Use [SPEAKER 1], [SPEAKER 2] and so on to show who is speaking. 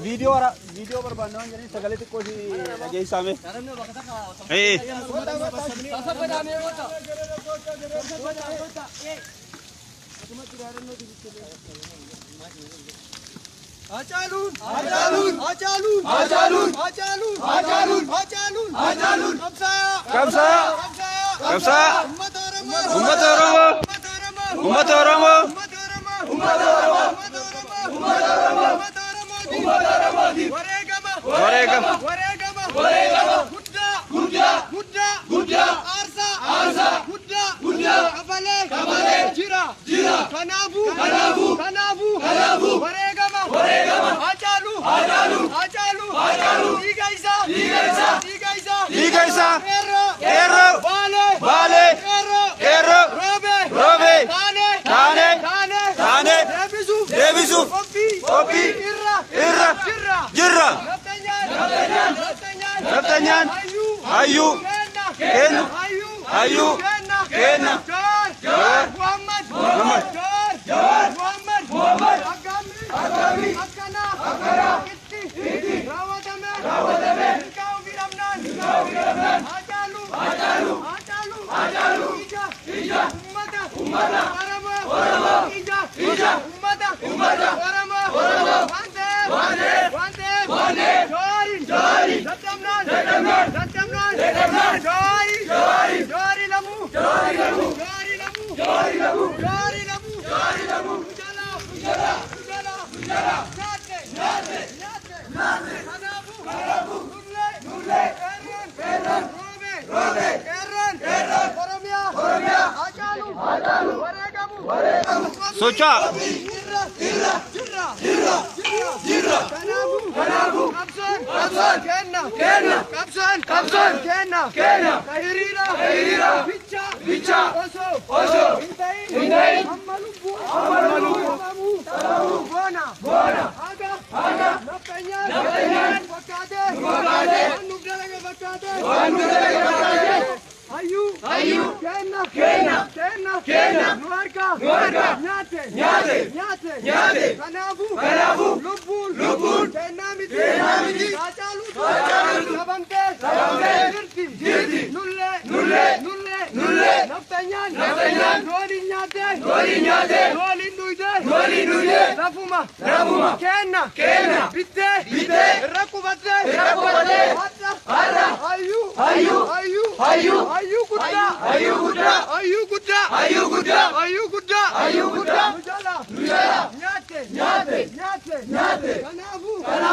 [SPEAKER 1] Viidiyoo viidiyoo barbaanne waan jedhaniif sagalee xiqqoo si dhageessaame. Ee.
[SPEAKER 2] Hacaaluun Hacaaluun Hacaaluun Hacaaluun Hacaaluun Hacaaluun Hacaaluun Hacaaluun Qabsaa'aa
[SPEAKER 1] Qabsaa'aa
[SPEAKER 2] Qabsaa'aa
[SPEAKER 1] Qabsaa'aa
[SPEAKER 2] Uummata Oromoo
[SPEAKER 1] Uummata Oromoo
[SPEAKER 2] Uummata Oromoo
[SPEAKER 1] Uummata Oromoo
[SPEAKER 2] Uummata Oromoo Uummata Oromoo Uummata Oromoo Uummata Oromootiif Wareegama
[SPEAKER 1] Wareegama
[SPEAKER 2] Wareegama Wareegama Guddaa Guddaa Guddaa Guddaa Aarsaa Aarsaa Guddaa Guddaa Kafalee Kafalee Jira Jira Kanaafuu Kanaafuu Kanaafuu Kanaafuu Wareegama Wareegama Hacaaluu Hacaaluu Hacaaluu Hacaaluu Dhiiga isaa Dhiiga isaa Dhiiga isaa
[SPEAKER 1] Dhiiga isaa
[SPEAKER 2] Qeerroo
[SPEAKER 1] Qeerroo
[SPEAKER 2] Baalee
[SPEAKER 1] Baalee
[SPEAKER 2] Qeerroo
[SPEAKER 1] Qeerroo
[SPEAKER 2] Roobee
[SPEAKER 1] Roobee
[SPEAKER 2] Taanee
[SPEAKER 1] Taanee
[SPEAKER 2] Taanee
[SPEAKER 1] Taanee
[SPEAKER 2] Deebisuuf
[SPEAKER 1] Deebisuuf
[SPEAKER 2] Qophii
[SPEAKER 1] Qophii
[SPEAKER 2] Irra
[SPEAKER 1] Irra
[SPEAKER 2] Jirra
[SPEAKER 1] Jirra
[SPEAKER 2] Nafxanyaan Nafxanyaan
[SPEAKER 1] Nafxanyaan
[SPEAKER 2] Hayyuu
[SPEAKER 1] Hayyuu
[SPEAKER 2] Keenna
[SPEAKER 1] Keenna
[SPEAKER 2] Hayyuu
[SPEAKER 1] Hayyuu
[SPEAKER 2] Keenna
[SPEAKER 1] Keenna
[SPEAKER 2] Jawaar
[SPEAKER 1] Jawaar
[SPEAKER 2] Muhammad
[SPEAKER 1] Muhammad
[SPEAKER 2] Jawaar Jawaar Muhammad Muhammad Aggaammi Aggaammi Akkana Akkana Itti Itti Raawwatame Raawwatame Milkaa'uu ofii dhabnaan Milkaa'uu ofii dhabnaan Haacaaluu Haacaaluu Haacaaluu Haacaaluu Ija Ija Ummata Ummata Oromoo Oromoo Ija Ija Ummata Ummata Oromoo Oromoo Waan ta'eef Waan ta'eef Waan ta'eef Waan ta'eef Jawaariin Jawaariin Dadhabnaan Dadhabnaan Dadhabnaan Dadhabnaan Jawaarii Jawaarii Jawaarii lamuu Jawaarii lamuu Jawaarii lamuu Jawaarii lamuu Jawaarii lamuu Jawaarii lamuu Nujalaa Nujalaa Nujalaa Nujalaa Nyaate Nyaate Nyaate Nyaate Kanaafuu Kanaafuu Nullee Nullee Qeerroon Qeerroon Roobee Roobee Qeerroon Qeerroon Oromiyaa Oromiyaa Hacaaluu Hacaaluu Wareegamu Wareegamu
[SPEAKER 1] Socho'aa.
[SPEAKER 2] Irra Irra Jirra Jirra Jirra Kanaafuu Kanaafuu Qabsoon Qabsoon Kenna Kenna Qabsoon Qabsoon Kenna Kenna Ka hiriira Ka hiriira Bicha Bicha Osoo Osoo Hin ta'in Hin ta'in Hamma lubbuu Hamma lubbuu Qabamuu Qabamuu Goona Goona Haga Haga Nafxanyaan Nafxanyaan Fakkaatee Fakkaatee Waan nuuf dalage fakkaatee Waan nuuf dalage fakkaatee Hayyuu Hayyuu Kenna Kenna Kenna Kenna Nu harka Nu harka Nyaate Nyaate Nyaate Nyaate Kanaafuu Kanaafuu Lubbuun Lubbuun Kennaa miti Kennaa miti Haacaaluutu Haacaaluutu Qabamtee Qabamtee Jirti Jirti Nullee Nullee Nullee Nullee Nafxanyaan Nafxanyaan Nu waliin nyaattee Nu waliin nyaattee Nu waliin dhuydee Nu waliin dhuydee Lafuma Lafuma Kenna Kenna Bittee Bittee Irra qubattee Irra qubattee Har'a Har'a Hayyuu Hayyuu Hayyuu Hayyuu Hayyuu guddaa Hayyuu guddaa Hayyuu guddaa Hayyuu guddaa Hayyuu guddaa Hayyuu guddaa Nu jala Nu jala Nyaatte Nyaatte Nyaatte Nyaatte Kanaafuu Kanaafuu